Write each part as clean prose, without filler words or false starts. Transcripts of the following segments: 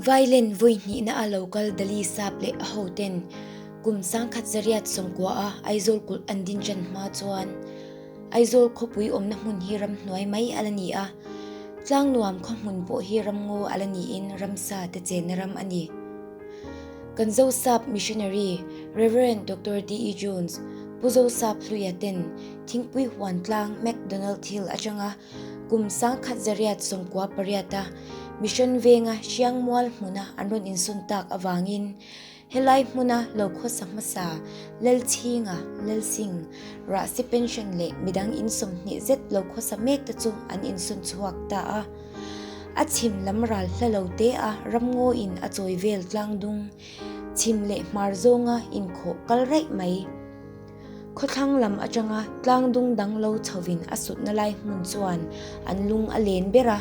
Vailen vawi hnihna a lo kal Dali Sap leh a hoten kum 1990 a Aizawl kulh an din ṭan hma chuan Aizawl khawpui awmna hmun hi ramhnuai mai a la ni a, Tlangnuam khaw hmun pawh hi ramngaw a la niin ramsa te chenna ram a ni. Kan Zosap Missionary Rev. Doctor DE Jones, Pu Zosap Hluia ten Thingpui huan tlang McDonald Hill atanga kum 1998 a Mission venga Hriangmual hmuna an rawn insawn tak avangin Helai hmuna lo khawsa hmasa Lalchhinga, Lalsing, Rahsi Pension leh midang in 20 zet lo khawsa mek te chu an insawn chhuak ta a. A chhim lam ral hla lo te a ramngaw in a chawi vel tlang dung, chhim leh hmar zawnga inkhawh kal raih mai. Khawthlang lam atanga tlang dung dang lo chhovin a sutna lai hmun chuan an lung a len ber a,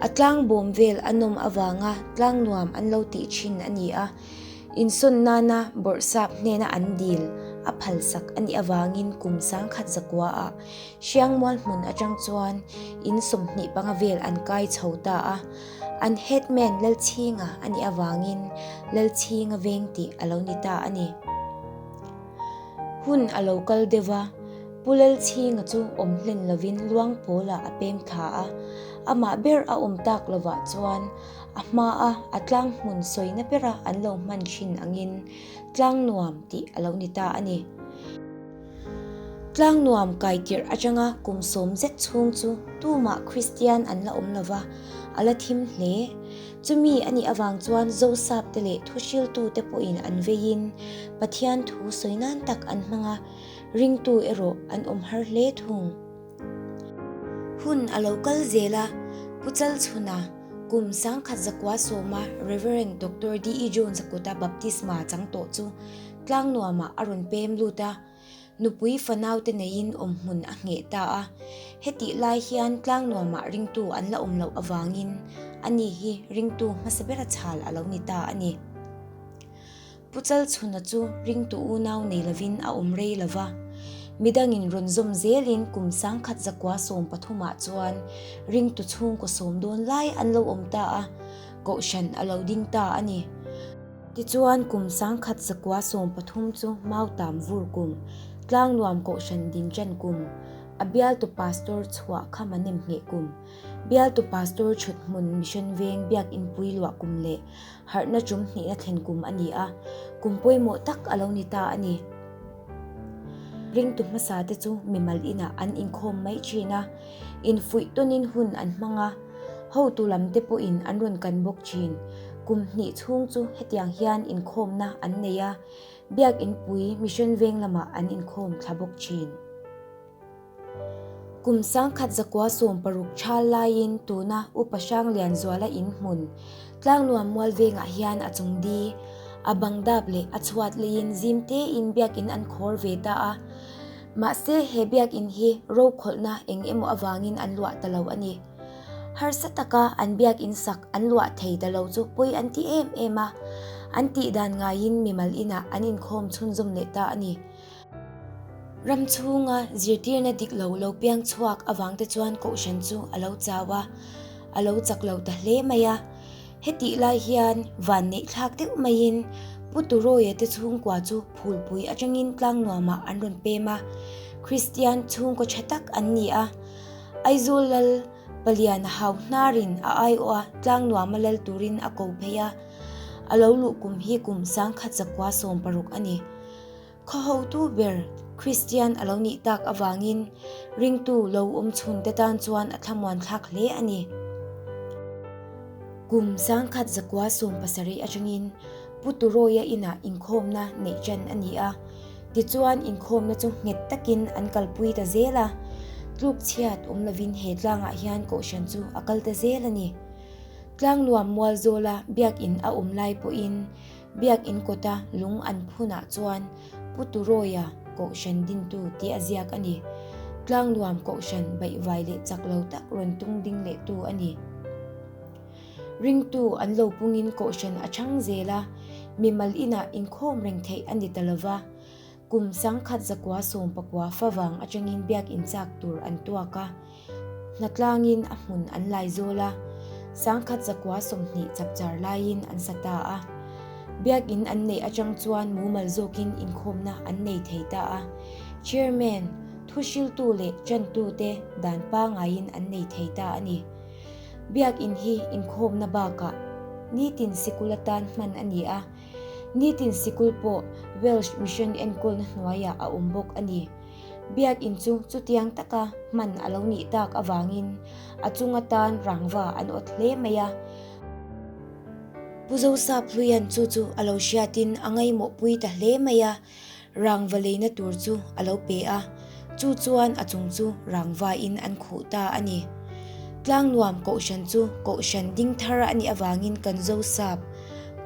a tlang bawm vel a nawm avanga tlang nuam an lo tih thin a ni a, insawn nana bawrhsap hnena an dil a phalsak a nih avangin kum 1900 ah Hriangmual hmun atang chuan in 25 vel an kai chho ta a, an headman Lalchhinga a nih avangin Lalchhinga veng tih a lo ni ta a ni. Hun a lo kal deuh a, Pu Lalchhinga chu awm hlen lovin luang pawlah a pem thla a, amah ber a awm tak lovah chuan a hmaa a tlang hmun sawina bera an lo hman thin angin tlang nuam tih a lo ni ta a ni. Tlang nuam kai tirh atanga kum sawm zet chhung chu tumah Kristian an la awm lova, a la thim hle. Chumi a nih avang chuan Zosapte leh thuhriltute pawhin an veiin Pathian thu sawi nan tak an hmang a, ringtu erawh an awm har hle thung. Hun a lo kal zel a, Pu Chalchhuna, kum 1910 a Rev. Doctor DE Jones-a kuta baptisma chang tawh chu Tlangnuamah a rawn pem lut a, Nupui fanaute neiin awmhmun a ngheh ta a, hetih lai hian tlangnuamah ringtu an la awm loh avangin ani hi ringtu hmasa bera chhal a lo ni ta a ni. Pu Chalchhuna chu ringtu unau nei lovin a awm rei lo va, midangin rawn zawm zelin kum 1913 ah chuan ringtu chhungkaw sawm dawn lai an lo awm ta a, kohhran a lo ding ta a ni. Tichuan kum 1913 chu Mautam vur kum, Tlangnuam Kohhran Dinchan kum, a bialtu Pastor chhuah kha manem ngheh kum, bialtu Pastor chhut hmun Mission Veng Biakin pui luah kum leh harhna tum hnihna thlen kum a ni a, kum pawimawh tak a lo ni ta a ni. Ringtu hmasa te chu mimal inah an inkhawm mai thin a, Infuih tawnin hun an hmang a, hotu lam te pawhin an rawn kan bawk thin. Kum hnih chhung chu hetiang hian inkhawmna an nei a, Biakinpui Mission Veng lamah an inkhawm thla bawk thin. Kum 1916 thal laiin tuna Upa Hranglianzuala in hmun Tlangnuam Mual Vengah hian a chung di, a bang dap leh a chhuat leiin zim tein biakin an khawr ve ta a. Mahse, he biakinn hi rokhawlhna eng emaw avangin an luah ta lo a ni. Harsa taka an biakinn sak an luah thei ta lo chu pawi an ti em em a, an tih dan ngaiin mimal inah an inkhawm chhunzawm leh ta a ni. Ram chhunga zirtirna dik lo lo piang chhuak avangte chuan kohhran chu a lo chau a, a lo chak lo ta hle mai a. Hetih lai hian van neih thlak deuh maiin Pu Turawia te chhungkua chu phulpui atangin tlangnuamah an rawn pem a, Kristian chhungkaw tha tak an ni a. Aizawl lal Paliana hau hnarin a aiawh a tlangnuama lal turin a ko phei a, a lo luh kum hi kum 1916 a ni. Khaw hotu ber Kristian a lo nih tak avangin ringtu lo awm chhunte tan chuan a thlamuan thlak hle a ni. Kum 1917 atangin Pu Turawia inah inkhawmna neih ṭan a ni a, tichuan inkhawmna chu nghet takin an kalpui ta zel a, tluk chhiat awm lovin he tlangah hian kohhran chu a kal ta zel a ni. Tlangnuam Mualzawla biakin a awm lai pawhin Biakin kawta lung an phunah chuan Pu Turawia Kohhran dintu tih a ziak a ni. Tlangnuam Kohhran baihvai leh chak lo tak rawn tung ding lehtu a ni. Ringtu an lo pungin Kohhran a chhang zel a, mimal inah inkhawm reng theih a ni ta lova. Kum 1919 favang atangin biakin chak tur an tuak a, hnatlangin a hmun an lai zawl a. 1920 chapchar laiin an sa ta a. Biakin an neih atang chuan mumal zawkin inkhawmna an nei thei ta a. Chairman, thuhriltu leh tantute dan pangaiin an nei thei ta a ni. Biakin hi inkhawmna bakah nitin sikul atan hman a ni a. Nitin sikul pawh Welsh Mission enkawlna hnuaiah a awm bawk a ni. Biakin chu chutiang taka hman a lo nih tak avangin a chung atan rangva an awt hle mai a. Pu Zosap Hluian chu chu a lo hriatin a ngaihmawhpui ta hle mai a, rangva leina tur chu a lo pe a, chu chuan a chung chu rangvain an khuh ta a ni. Tlangnuam Kohhran chu Kohhran ding thar a nih avangin kan Zosap,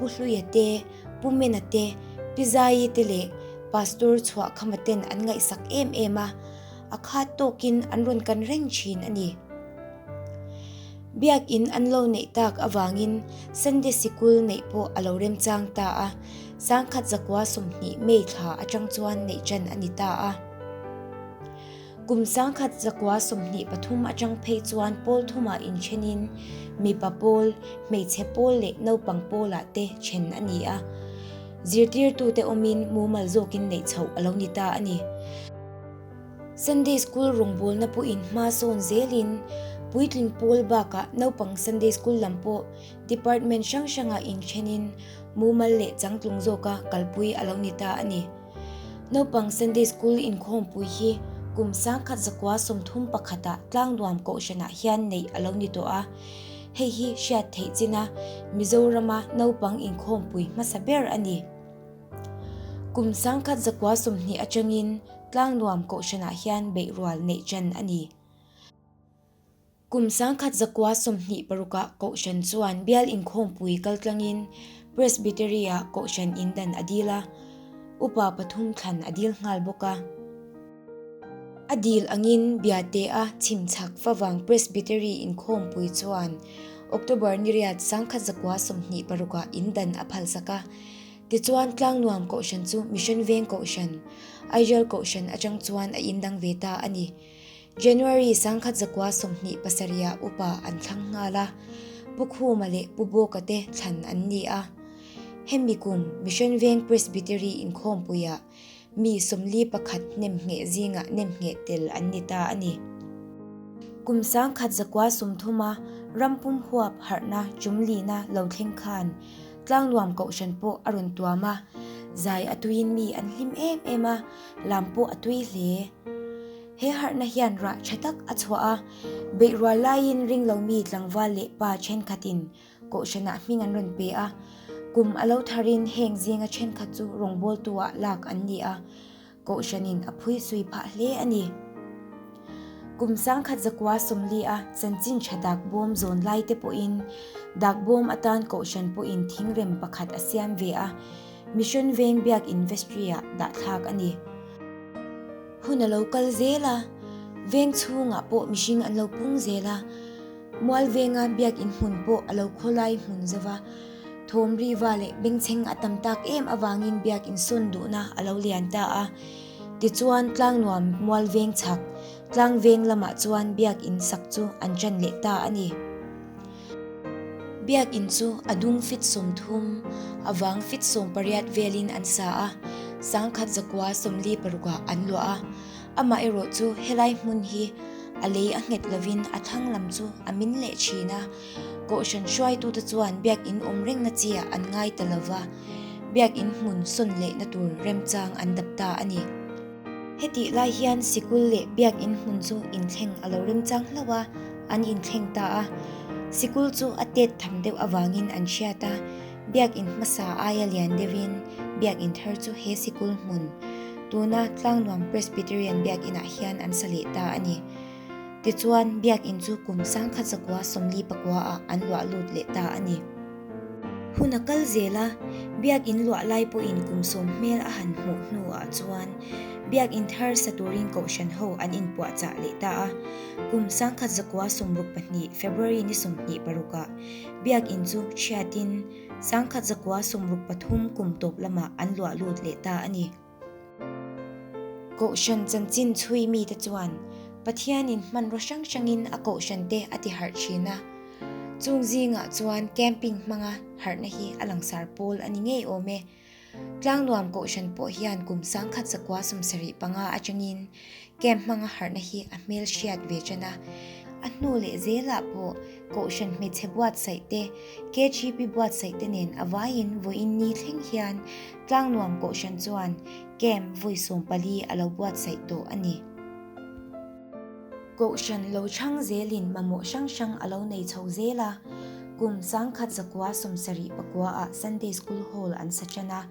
Pu Hluia te, Pu Mena te, Pi Zaii te leh Pastor Chhuahkhama ten an ngaihsak em em a, a khat tawkin an rawn kan reng thin a ni. Biakin an lo neih tak avangin Sunday Sikul neih pawh a lo remchang ta a, 1920 May thla atang chuan neih ṭan a ni ta a. Kum 1923 atang phei chuan pawl thumah inthenin mipa pawl, hmeichhe pawl leh naupang pawlah te then a ni a. Zirtirtute awmin mumal zawkin neih chhoh a lo ni ta a ni. Sunday School rawngbawlna pawhin hma sawn zelin puitling pawl bakah naupang Sunday School lam pawh department hrang hrangah inthenin mumal leh changtlung zawka kalpui a lo ni ta a ni. Naupang Sunday School inkhawmpui hi kum 1931 ah Tlangnuam Kohhranah hian neih a lo ni tawh a. Hei hi hriat theih china Mizorama naupang inkhawmpui hmasa ber a ni. Kum 1920 atangin Tlangnuam Kohhranah hian beihrual neih ṭan a ni. Kum 1926 ah Kohhran chuan bial inkhawmpui kaltlangin Presbytery-ah Kohhran indan a dil a, upa pathum thlan a dil nghal bawk a. A dil angin Biate-a chhimchhak favang Presbytery inkhawmpui chuan October ni riat 1926 ah indan a phalsak a. Tichuan Tlangnuam Kohhran chu Mission Veng Kohhran, Aizawl Kohhran atang chuan a indang ve ta a ni. January 1927 ah upa an thlang nghal a, Pu Khuma leh Pu Bawka te thlan an ni a. Hemi kum Mission Veng Presbytery inkhawmpuiah mi 41 nemngheh zingah nemngheh tel an ni ta a ni. Kum 1930 a rampum huap harhna chumlina lo thleng khan Tlangnuam Kohhran pawh a rawn tuam a, zai a tuiin mi an hlim em em a, lam pawh a tui hle. He harhna hian rah tha tak a chhuah a, beih rual laiin ringlomi tlangval leh pa thenkhatin kohhranah hming an rawn pe a, kum a lo tharin heng zinga thenkhat chu rawngbawltu-ah lak an ni a, kohhranin a phui sui phah hle a ni. Kum 1940 a chanchin tha dak bawm zawn lai te pawhin dak bawm atan kohhran pawhin thingrem pakhat a siam ve a, Mission Veng Biak Investry-ah dahthlak a ni. Hun a lo kal zel a, veng chhungah pawh mihring an lo pung zel a, mual venga biakin hmun pawh a lo khawlai hmun zo va, thawm riva leh bengchheng a tam tak em avangin biakin sawn duhna a lo lian ta a. Tichuan Tlangnuam mual veng chhak, tlang veng lamah chuan biakin sak chu an ṭan leh ta a ni. Biakin chu a dung fit 30, a vang fit 18 velin an sa a, 1946 ah an luah a. Amaherawh chu helai hmun hi a lei a nghet lovin a thlang lam chu a min leh thin a, Kohhran hruaitute chuan biakin awm rengna chiah an ngai ta lova, biakin hmun sawn lehna tur remchang an dap ta a ni. Hetih lai hian sikul leh biakin hmun chu inthleng a lo remchang hlauh a, an inthleng ta a. Sikul chu a tet tham deuh avangin an hriat a, biakin hmasa aia lian deuhin biakin thar chu he sikul hmun, tuna Tlangnuam Presbyterian biakinah hian an sa leh ta a ni. Tichuan, biakin chu kum 1949 ah an luah lut leh ta a ni. Hun a kal zel a, biakin luah lai pawhin kum sawm hmel a han hmuh hnuah chuan biakin thar sa turin kohhran ho an inpuahchah leh ta a. Kum 1962 February ni 26 ah biakin chu chhiatin 1963 kum tawp lamah an luah lut leh ta a ni. Kohhran chanchin chhui mite chuan Pathianin hmanraw hrang hrangin a kohhrante a ti harh thin a. Chung zingah chuan camping hmanga harhna hi a langsar pawl a ni ngei awm e. Tlangnuam Kohhran pawh hian kum 1975 atangin camp hmanga harhna hi a hmel hriat ve tan a. A hnu leh zelah pawh Kohhran hmeichhe buatsaih te, KGP buatsaih te nen a vaiin vawiin ni thleng hian Tlangnuam Kohhran chuan camp vawi 14 a lo buatsaih tawh a ni. Kohhran lo chhang zelin mamawh hrang hrang a lo nei chho zel a, kum 1979 ah Sunday School Hall an sa tan a,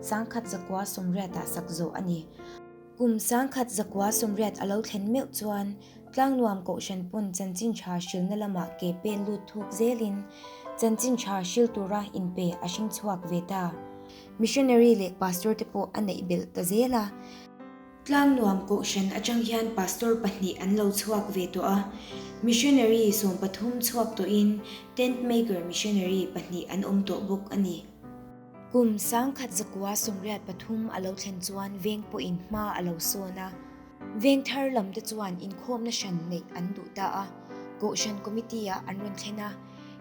1980 ah sak zawh a ni. Kum 1980 a lo thlen meuh chuan Tlangnuam Kohhran pawn chanchin tha hrilna lamah ke pen lut thuk zelin chanchin tha hril tura inpe a hring chhuak ve ta. Missionary leh Pastor te pawh a neih belh ta zel a. Tlangnuam Kohhran atang hian Pastor pahnih an lo chhuak ve tawh a, Missionary 13 chhuak tawhin Tent Maker Missionary pahnih an awm tawh bawk a ni. Kum 1983 a lo thlen chuan veng pawhin hma a lo sawn a, veng thar lam te chuan inkhawmna hran neih an duh ta a, Kohhran Committee ah an rawn thlen a,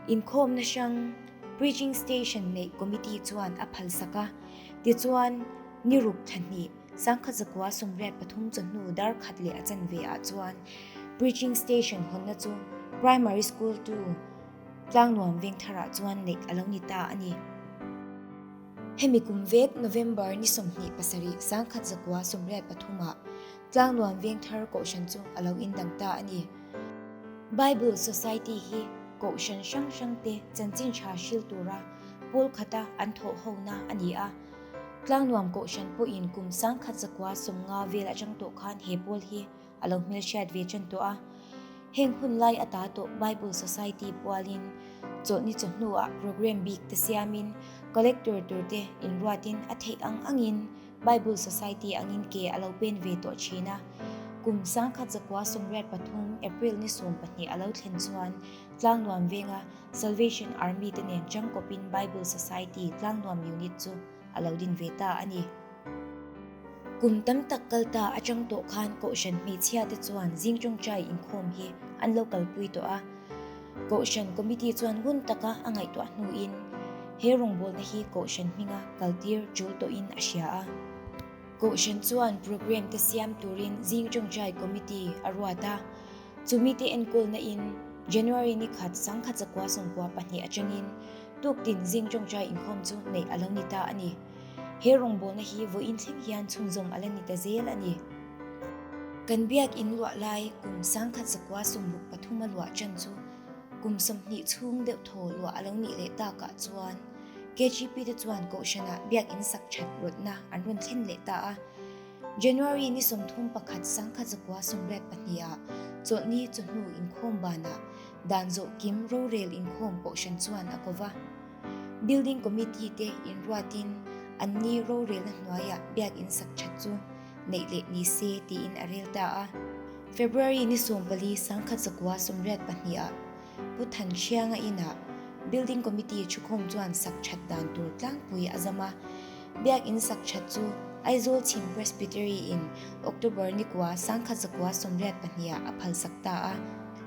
inkhawmna hrang Preaching Station neih Committee chuan a phalsak a, tichuan ni ruk thla hnih, 1983 chawhnu dar khat leh a chanve ah chuan Preaching Station hawnna chu Primary School 2 Tlangnuam Vengthar ah chuan neih a lo ni ta a ni. Hemi kum vek November ni 27 1983 ah Tlangnuam Vengthar Kohhran chu a lo indang ta a ni. Bible Society hi Kohhran hrang hrang te chanchin tha hril tura pawl khata an thawh hona a ni a. Tlangnuam Kohhran pawhin kum 1950 vel atang tawh khan he pawl hi a lo hmelhriat ve tan tawh a. Heng hun lai ata tawh Bible Society pualin chawlhni chawhnuah programme bik te siamin collector tur te inruatin a theih ang angin Bible Society angin ke a lo pen ve tawh thin a. Kum 1983 April ni 12 a lo thlen chuan Tlangnuam venga Salvation Army te nen changkawpin Bible Society Tlangnuam Unit chu a lo din ve ta a ni. Kum tam tak kal ta atang tawh khan Kohhran hmeichhia te chuan zing tawngtai inkhawm hi an lo kalpui tawh a. Kohhran Committee chuan ngun taka a ngaihtuah hnuin he rawngbawlna hi Kohhran hminga kaltir tul tawhin a hria a. Kohhran chuan programme te siam turin zing tawngtai Committee a ruat a. Chumi te enkawlna in January ni khat 1992 atangin tuktin zing tawngtai inkhawm chu neih a lo ni ta a ni. He rawngbawlna hi vawiin thleng hian chhunzawm a la ni ta zel a ni. Kan biak in luah lai kum 1963 a luah tan chu kum 20 chhung deuh thaw luah a lo nih leh takah chuan KGP te chuan Kohhranah biak in sak that rawtna an rawn thlen leh ta a. January ni 31 1982 ah chawlhni chawhnu inkhawm banah dan zawh kim rorel inkhawm Kohhran chuan a ko va. Building Committee te inruatin anni rorelna hnuaiah biak in sak that chu neih leh ni se tiin a rel ta a. February ni 14 1982 ah Pu Thanhrianga inah Building Committee thukhawm chuan sak that dan tur tlangpui a zam a. Biak in sak that chu Aizawl Chhim Presbytery in October ni kua 1982 ah a phal sak ta a.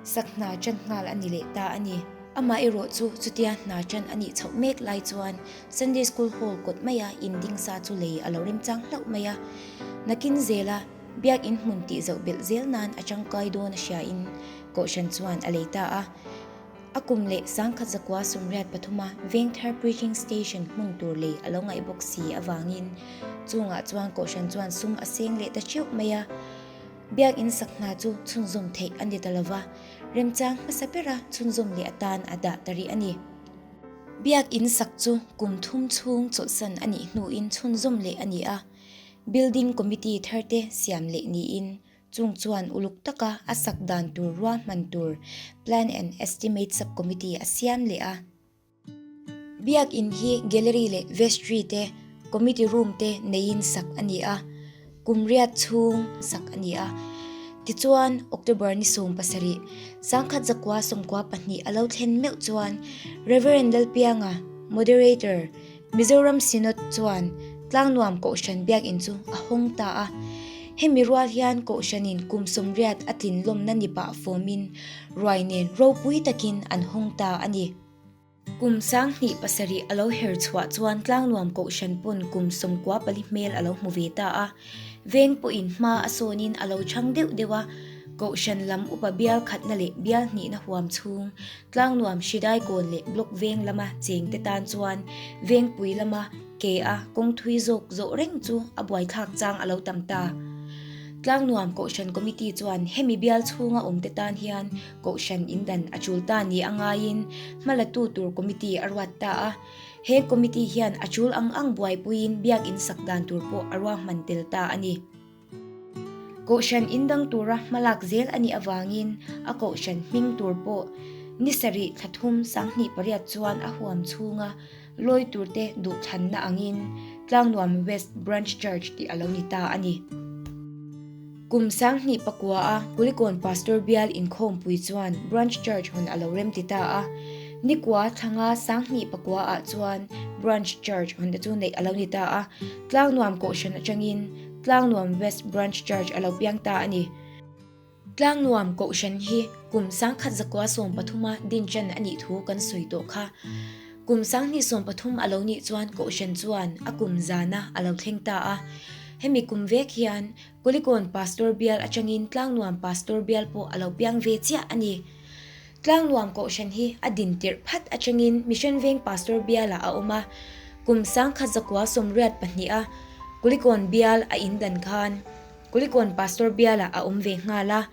Sak hna tan nghal a ni leh ta a ni. Amah erawh chu chutia hna tan a nih chhoh mek lai chuan Sunday School Hall kawt maia in ding sa chu lei a lo remchang hlauh mai a. Nakin zela Biak in hmun tih zoh belh zel nan a tangkai dawn a hriain Kohhran chuan a lei ta a. A kum leh 1983 a Vengthar Preaching Station hmun tur lei a lo ngaih bawk si avangin chungah chuan Kohhran chuan sum a seng leh ta theuh mai a. Biak in sak hna chu chhunzawm theih a ni ta lova, remchang hmasa bera chhunzawm leh atan a dah ta rih a ni. Biak in sak chu kum thum chhung chawlhsan a nih hnuin chhunzawm leh a ni a. Building Committee tharte siam leh niin chung chuan uluk taka a sak dan tur ruahman tur Plan and Estimate Sub-Committee a siam leh a. Biak in hi gallery leh vestry te, committee room te neiin sak a ni a, kum riat chhung sak a ni a. Tichuan, October ni 17, 1992 a lo thlen meuh chuan Rev. Lalpianga, Moderator, Mizoram Synod chuan Tlangnuam Kohhran Biakinn chu a hawng ta a. Hemi rual hian Kohhranin kum 80 a tlin lawmna ni pah fawmin ruai nen ropui takin an hawng ta a ni. Kum 2007 a lo her chhuah chuan Tlangnuam Kohhran pawn kum 94 hmel a lo hmu ve ta a. Veng pawhin hma a sawnin a lo chhang deuh deuh a, Kohhran lam upa bial khatna leh bial hnihna huam chhung Tlangnuam Hridaikawn leh Block veng lama chengte tan chuan Vengpui lama ke a kawng thui zawk zawh reng chu a buaithlak chang a lo tam ta. Tlangnuam Kohhran Committee chuan hemi bial chhunga awmte tan hian Kohhran indan a chul ta ni a ngaiin hmalatu tur committee a ruat ta a. He committee hian a chul ang ang buaipuiin biakin sak dan tur pawh a ruahman tel ta a ni. Kohhran indang tura hmalak zel a nih avangin a kohhran hming tur pawh ni sarih thla thum 2008 chuan a huam chhunga lawi turte duhthlanna angin Tlangnuam West Branch Church tih a lo ni ta a ni. Kum 2009 a Kulikawn Pastor Bial inkhawmpui chuan Branch Church hawn a lo remti ta a. Nikua thlanga 2009 ah chuan Branch Church hawn te chu neih a lo ni ta a. Tlangnuam Kohhran atangin Tlangnuam West Branch Church a lo piang ta a ni. Tlangnuam Kohhran hi kum 1913 a din ṭan a nih thu kan sawi tawh kha. Kum 2030 a lo nih chuan Kohhran chuan a kum zana a lo thleng ta a. Hemi kum vek hian Kulikawn Pastor Bial atangin Tlangnuam Pastor Bial pawh a lo piang ve chiah a ni. Tlangnuam Kohhran hi a din tirh phat atangin Mission Veng Pastor Bialah a awm a, kum 1982 a Kulikawn Bial a indan khan Kulikawn Pastor Bialah a awm ve nghal a,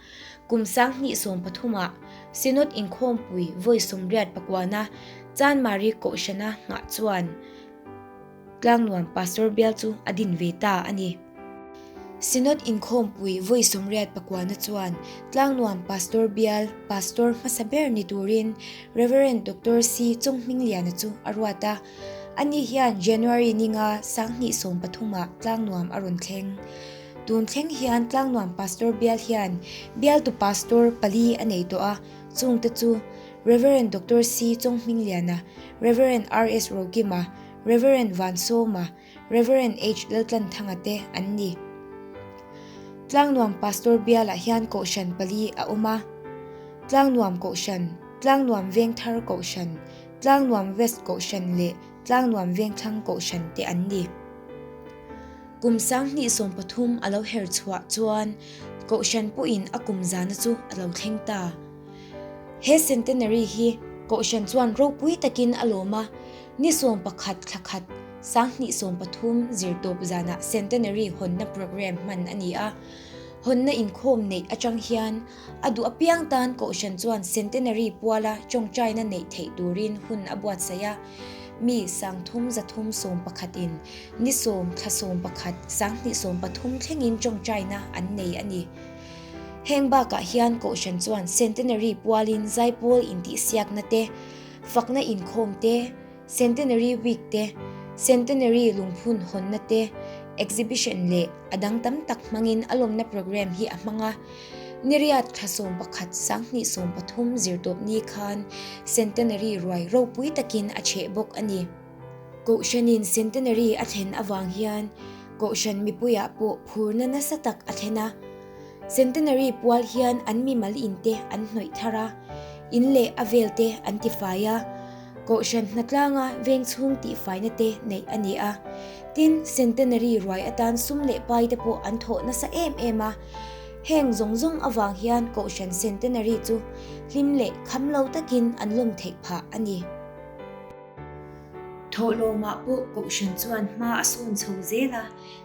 kum 2013 ah Synod Inkhawmpui vawi 89na Chanmari Kohhrana nghah chuan Tlangnuam Pastor Bial chu a din ve ta a ni. Synod Inkhawmpui vawi 89na chuan Tlangnuam Pastor Bial Pastor hmasa ber ni turin Rev. Doctor C. Chunghmingliana chu a ruat a. Ani hian January ninga 2013 ah Tlangnuam a rawn thleng. Tun thleng hian Tlangnuam Pastor Bial hian bialtu Pastor pali a nei tawh a, chungte chu Rev. Doctor C. Chunghmingliana, Rev. RS. Rokima, Rev. Vansawma, Rev. H. Laltlanthanga te an ni. Tlangnuam Pastor Bialah hian Kohhran pali a awm a, Tlangnuam Kohhran, Tlangnuam Vengthar Kohhran, Tlangnuam West Kohhran leh Tlangnuam Vengthlang Kohhran te an ni. Kum 2013 a lo her chhuah chuan Kohhran pawhin a kum zana chu a lo thleng ta. He centenary hi Kohhran chuan ropui takin a lawm a, ni 11 thla khat 2013 zirtawp zanah centenary hawnna programme hman a ni a. Hawnna inkhawm neih atang hian a duh apiang tan Kohhran chuan centenary puala tawngtaina neih theih turin hun a buatsaih a. Mi 3311 in ni 10 thla 11 2013 thlengin tawngtaina an nei a ni. Heng bakah hian Kohhran chuan Centenary pualin zaipawl intihsiakna te, fakna inkhawm te, Centenary Week te, Centenary lungphun hawnna te, exhibition leh a dang tam tak hmangin a lawmna programme hi a hmang a. Niriat thla 11 2013 zirtawp ni khan Centenary ruai ropui takin a chheh bawk a ni. Kohhranin Centenary a thlen avang hian Kohhran mipuiah pawh phurna nasa tak a thlen a. Centenary pual hian an mimal in te an hnawih thar a, in leh a vel te an tifai a, Kohhran hnatlanga veng chhung tihfaina te neih a ni a. Tin, Centenary ruai atan sum leh pai te pawh an thawh nasa em em a. Heng zawng zawng avang hian Kohhran Centenary chu hlim leh kham lo takin an lawm theih phah a ni. Thawhlawmah pawh Kohhran chuan hma a sawn chho zel a,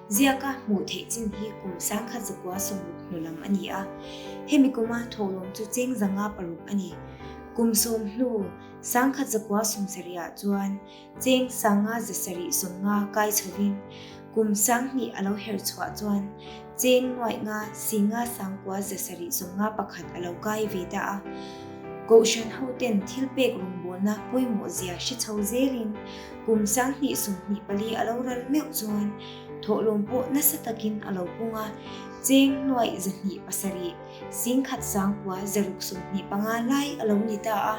ziaka hmuh theih chin hi kum 1960 hnu lam a ni a. Hemi kuma thawhlawm chu cheng 506 a ni. Kum 10 hnu 1970 ah chuan cheng 5,750 kai chhovin kum 2000 a lo her chhuah chuan cheng nuaih nga si nga sangkua 751 a lo kai ve ta a. Kohhran hoten thil pek rawngbawlna pawimawh zia hre chho zelin kum 2024 a lo ral meuh chuan thawhlawm pawh nasa takin a lo pung a, cheng nuaih 207 singkhat sangkua 625 lai a lo ni ta a.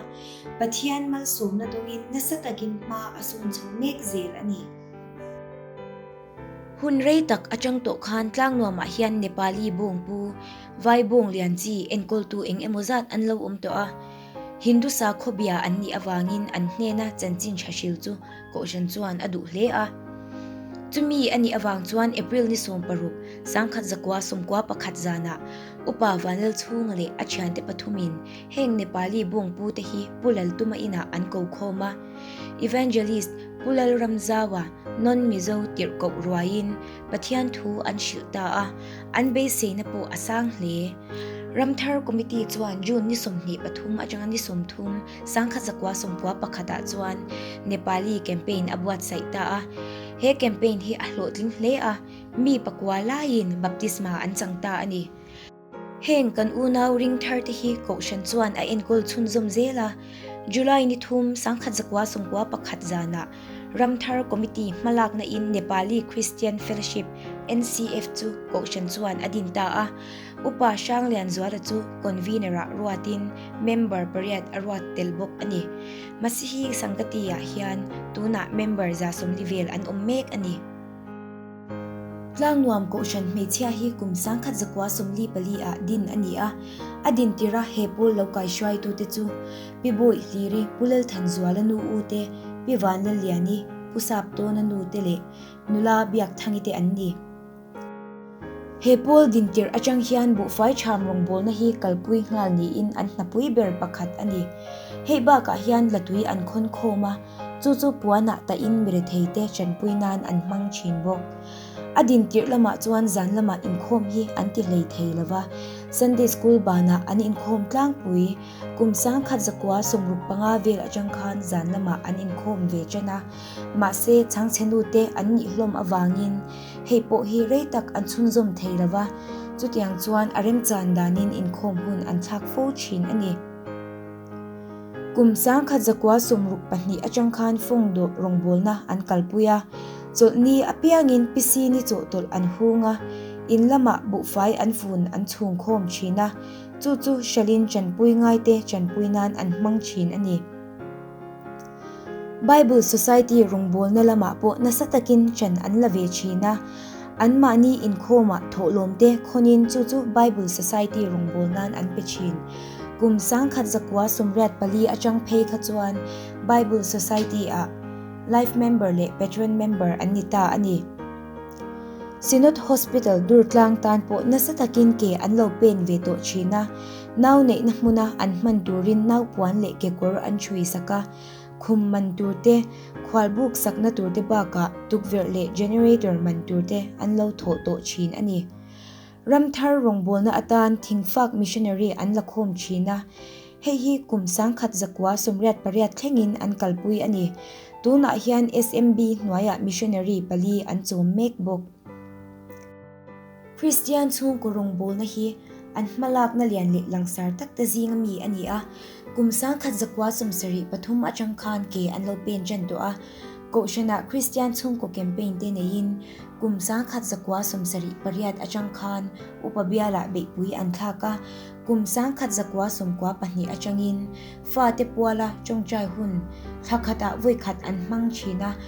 Pathian malsawmna dawngin nasa takin hma a sawn chho mek zel a ni. Hun rei tak atang tawh khan Tlangnuamah hian Nepali bawngpu, Vai bawng lian chi enkawltu eng emaw zat an lo awm tawh a. Hindu sakhaw bia an nih avangin an hnena chanchin tha hril chu Kohhran chuan a duh hle a. Chumi a nih avang chuan April ni 16, 1991 zanah Upa Vanlalchhunga leh a thiante pathumin heng Nepali bawngpute hi Pu Laltuma inah an ko khawm a. Evangelist Pu Lalramzaua non-Mizo tirhkoh ruaiin Pathian thu an hrilh ta a, an beiseina pawh a sang hle. Ramthar Committee chuan June ni 23 atanga ni 30, 1991 ah chuan Nepali campaign a buatsaih ta a. He campaign hi a hlawhtling hle a, mi pakua laiin baptisma an chang ta a ni. Heng kan unau ring thar te hi Kohhran chuan a enkawl chhunzawm zel a, July ni thum 1991 zanah Ramthar Committee hmalakna in Nepali Christian Fellowship, NCF, chu Kohhran chuan a din ta a. Upa Hranglianzuala chu Convener-ah ruatin member pariat a ruat tel bawk a ni. Masihi Sangati-ah hian tunah member 40 vel an awm mek a ni. Tlangnuam Kohhran hmeichhia hi kum 1944 ah din a ni a, a din tirh a he pawl lo kaihruaitute chu Pi Bawi Hliri, Pu Lalthanzuala nu u te, Pi Vanlalliani, Pu Saptawna nu te leh nula Biakthangi te an ni. He pawl din tirh atang hian buhfai ṭham rawngbawlna hi kalpui nghal niin an hnapui ber pakhat a ni. Hei bakah hian latui an khawn khawm a, chu chu puanah tahin miretheite ṭanpui nan an hmang ṭhin bawk. A din tirh lamah chuan zan lamah inkhawm hi an ti hlei thei lo va, Sunday School banah an inkhawm tlangpui. Kum 1965 vel atang khan zan lamah an inkhawm ve ṭan a, mahse chhangchhe nute an nih hlawm avangin Hei pawh hi rei tak an chhunzawm thei lo va, chutiang chuan a remchan danin inkhawm hun an thlak fo thin a ni. Kum 1962 atang khan fawng dawh rawngbawlna an kalpui a, chawlhni apiangin pisini chawhtawlh an hung a, in lamah buhfai an fun an chhung khawm thin a, chu chu hralhin chanpui ngaite chanpui nan an hmang thin a ni. Bible Society rawngbawlna lamah pawh nasa takin ṭan an la ve ṭhin a, anmahni inkhawmah thawhlawmte khawnin chu chu Bible Society rawngbâwl nan an pe ṭhin. Kum 1984 aṭang phei kha chuan Bible Society-ah Life Member leh Patron Member an ni ta a ni. Synod Hospital Durtlang tan pawh nasa takin ke an lo pen ve tawh ṭhin a, nau neihna hmuna an hman turin naupuan leh kekawr an ṭhui sak a, khum man tur te, khualbuk sakna tur te bakah tukverh leh generator man tur te an lo thawh tawh ṭhin a ni. Ramthar rawngbawlna atan thingfak missionary an la khawm ṭhin a, hei hi kum 1988 thlengin an kalpui a ni. Tunah hian SMB hnuaiah missionary pali an chawm mek bawk. Kristian chhungkaw rawngbawlna hi an hmalakna lian leh langsar tak te zinga mi a ni a, kum 1973 atang khan ke an lo pen ṭan tawh a, Kohhranah Kristian chhungkaw campaign te neiin kum 1978 atang khan Upa Bialah beihpui an thlak a, kum 1992 atangin fate puala tawngtai hun thla khatah vawi khat an hmang thin a,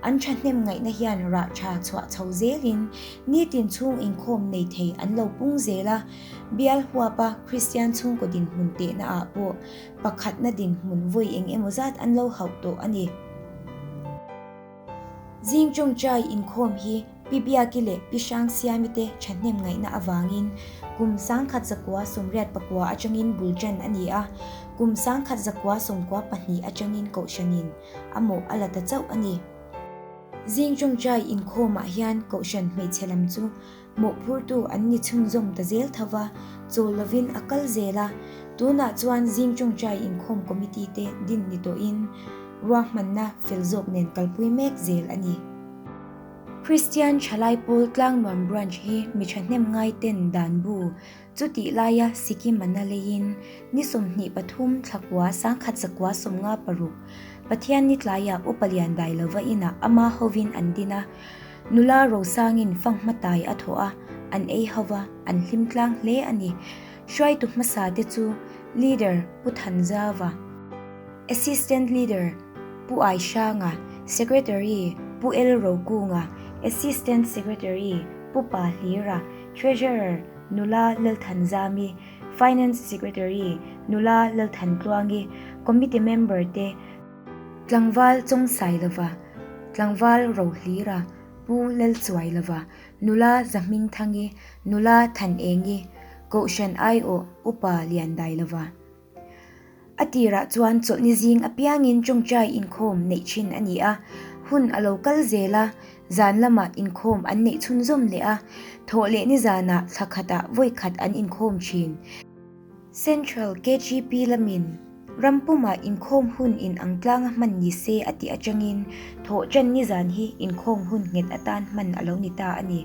an thahnem ngaihna hian rah tha chhuah chho zelin nitin chhung inkhawm nei thei an lo pung zel a, bial huapa Kristian chhungkaw dinhmun tehna ah pawh pakhatna dinhmun vawi eng emaw zat an lo hauh tawh a ni. Zing tawngtai inkhawm hi Pi Biaki leh Pi Hrangsiami te thahnem ngaihna avangin kum 1989 atangin bul tan a ni a, kum 1992 atangin Kohhranin a mawh a la ta chauh a ni. Zing tawngtai inkhawmah hian Kohhran hmeichhe lam chu mawhphurtu an ni chhunzawm ta zel tho va, chawl lovin a kal zel a. Tunah chuan zing tawngtai inkhawm committee te din ni tawhin ruahmanna fel zawk nen kalpui mek zel a ni. Kristian Thalai Pawl Tlangnuam Branch hi mi thahnem ngaiten dan bu chutih laia Sikkim a na leiin ni 23 thlakua 1956 Pathian ni tlaiah Upa Lian Dailova inah ama hovin an din a, nula Rosangin fanghma tai a thawh a, an ei ho va, an hlim tlang hle a ni. Hruaitu hmasa te chu Leader Pu Thanzava, Assistant Leader Pu Aihranga, Secretary Pu L Rokunga, Assistant Secretary Pu Pa Hlira, Treasurer Nula Lalthanzami, Finance Secretary Nula Lalthantluangi, Committee Member te Tlangval Chawngsailova, Tlangval Rohlira, Pu Lalchuailova, Nula Zahmingthangi, Nula Thanengi, Kohhran Aiawh Upa Liandailova. A tirah chuan chawlhni zing apiangin tawngtai inkhawm neih thin a ni a, hun a lo kal zel a, zan lamah inkhawm an neih chhunzawm leh a, thawh leh ni zanah thla khatah vawi khat an inkhawm thin. Central KGP lamin ram pumah inkhawm hun in ang tlanga hman ni se a tih atangin thawh tan ni zan hi inkhawm hun nghet atan hman a lo ni ta a ni.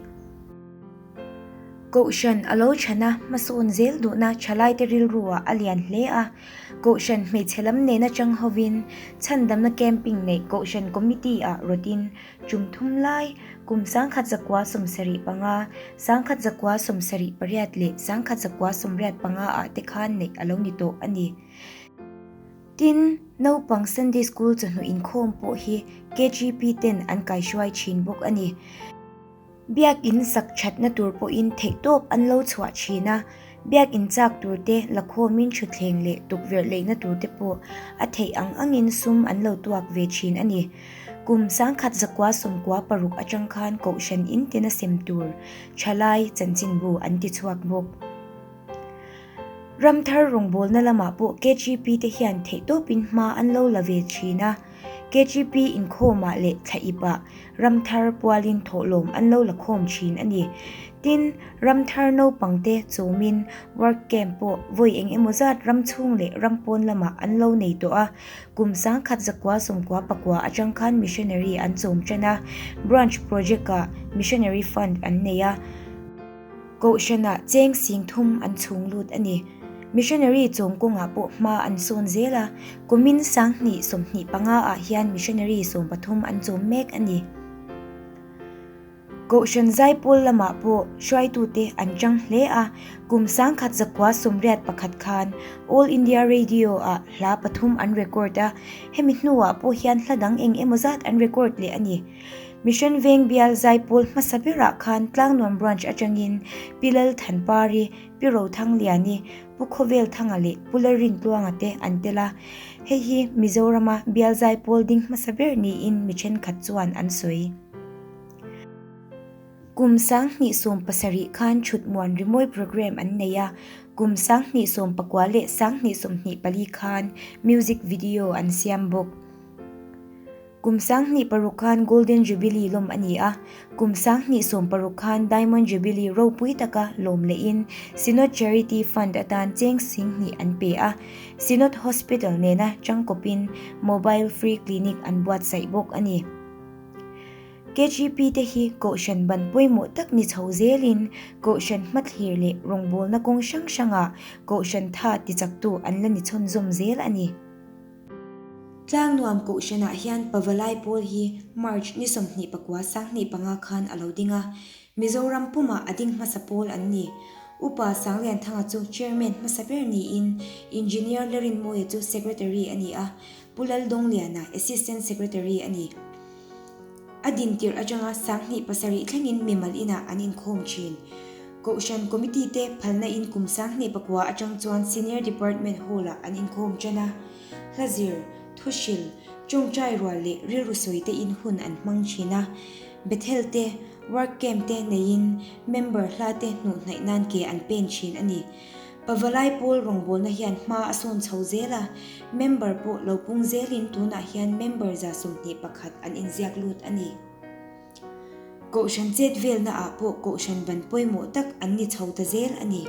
Kohhran a lo chhan a, hmasawn zel duhna thalaite rilruah a lian hle a. Kohhran hmeichhe lam nena chang hovin chhandamna camping neih Kohhran Committee-ah rawtin tum thum lai, kum 1975, 1978 leh 1985 ah te khan neih a lo ni tawh a ni. Tin, naupang Sunday School chawhnu inkhawm pawh hi KGP ten an kaihruai thin bawk a ni. Biakinn sak thatna tur pawhin theihtawp an lo chhuah thin a, biakinn chak turte lakhawmin thutthleng leh tukverh leihna turte pawh a theih ang angin sum an lo tuak ve thin a ni. Kum 1996 atang khan Kohhran in tina sem tur thalai chanchinbu an ti chhuak bawk. Ramthar rawngbawlna lamah pawh KGP te hian theihtawpin hma an lo la ve thin a. KGP inkhawmah leh thlaipah Ramthar pualin thawhlawm an lo la khawm thin a ni. Tin, Ramthar naupangte chawmin work camp pawh vawi eng emaw zat ram chhung leh ram pawn lamah an lo nei tawh a. Kum 1999 atang khan missionary an chawm tan a, branch project-ah missionary fund an nei a. Kohhranah cheng sing thum an chhung lut a ni. Missionary chawm kawngah pawh hma an sawn zel a, kumin 2025 ah hian missionary 13 an chawm mek a ni. Kohhran zaipawl lamah pawh hruaitute an chang hle a, kum 1981 khan All India Radio ah hla pathum an record a, hemi hnuah pawh hian hla dang eng emaw zat an record leh a ni. Mission Veng bial zaipawl hmasa berah khan Tlangnuam Branch atangin Pi Lalthanpari, Pi Rothangliani, Pu Khawvelthanga leh Pu Lalrintluanga te an tel a. Hei hi Mizorama bial zaipawl ding hmasa ber niin mi thenkhat chuan an sawi. Kum 2017 khan Thutmuan Rimawi Programme an nei a, kum 2019 leh 2024 khan Music Video an siam bawk. Kum 2006 khan Golden Jubilee lawm a ni a, kum 2016 khan Diamond Jubilee ropui taka lawm lehin Synod Charity Fund atan cheng 2000 an pe a, Synod Hospital nena changkawpin Mobile Free Clinic an buatsaih bawk a ni. KGP te hi Kohhran ban pawimawh tak ni chho zelin Kohhran hmathlir leh rawngbawlna kawng hrang hrangah Kohhran tha tichaktu an la ni chhunzawm zel a ni. Tlangnuam Kohhranah hian Pavalai pawl hi March ni 29 25 khan a lo ding a, Mizoram pumah a ding hmasa pawl an ni. Upa Sanglianthanga chu Chairman hmasa ber niin Engineer Larinmawia chu Secretary a ni a, Pu Laldawngliana Assistant Secretary a ni. A din tirh atanga 27 thlengin mimal inah an inkhawm thin. Kohhran Committee te phalna in kum 29 atang chuan Senior Department Hall-ah an inkhawm tan a. Hla zir, thuhril, tawngtai rual leh rilru sawi te in hun an hmang thin a. Bethel te, work camp te neiin member hla te hnuh hnaih nan ke an pen thin a ni. Pavalai pawl rawngbawlna hian hma a sawn chho zel a, member pawh lo pung zelin tunah hian member 21 an inziak lut a ni. Kohhran chet velnaah pawh kohhran ban pawimawh tak an ni chho ta zel a ni.